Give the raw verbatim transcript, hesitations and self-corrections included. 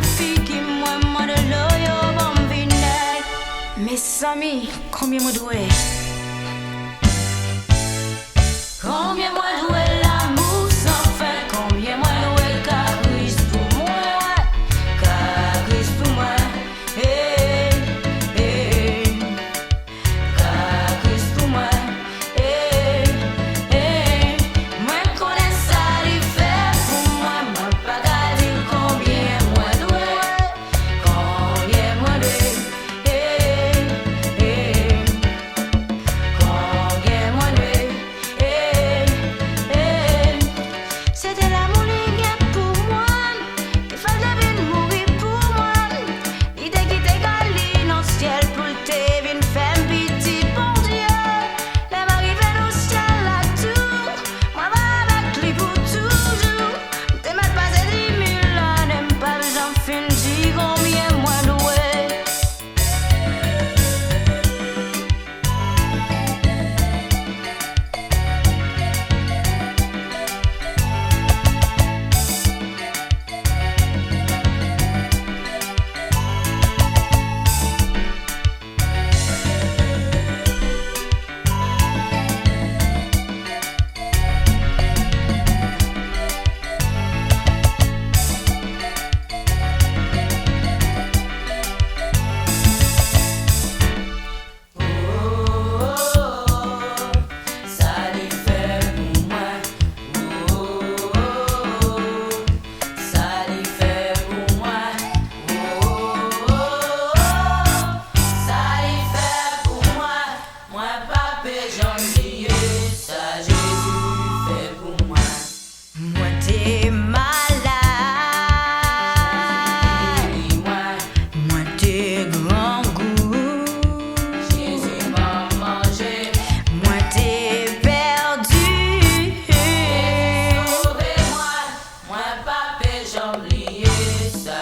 Figi mwen, mande lo yo ban m vinèg. Mezanmi, konbyen mwen dwe? Konbyen mwen dwe lanmou san fen? Konbyen mwen dwe kabris pou mwen? Kabris pou mwen. Hey, hey. Kabris pou mwen. Hey, hey. Mwen konnen sa li fè pou mwen. Mwen pa ka di l konbyen mwen dwe. Konbyen mwen dwe. Hey, hey. Konbyen mwen dwe. Hey, hey. Se te lanmou li gen pou mwen ki fè l te vin mouri pou mwen. Li te kite kò li nan syèl pou l te vin fè m pitit Bondye. Lè m arive nan syèl la tou, mwen va avèk li pou toujou. M te mèt pase di mil ane, m p ap janm fin di konbyen mwen dwe. Sa li fè pou mwen. Sa li fè pou mwen. Sa li fè pou mwen. Mwen pa pe janm bliye sa Jezi fè pou mwen. Mwen te malad. Jezi geri mwen. Mwen te grangou. Jezi ban m manje. Mwen te pèdi. Jezi sove mwen. Mwen pa pe janm bliye sa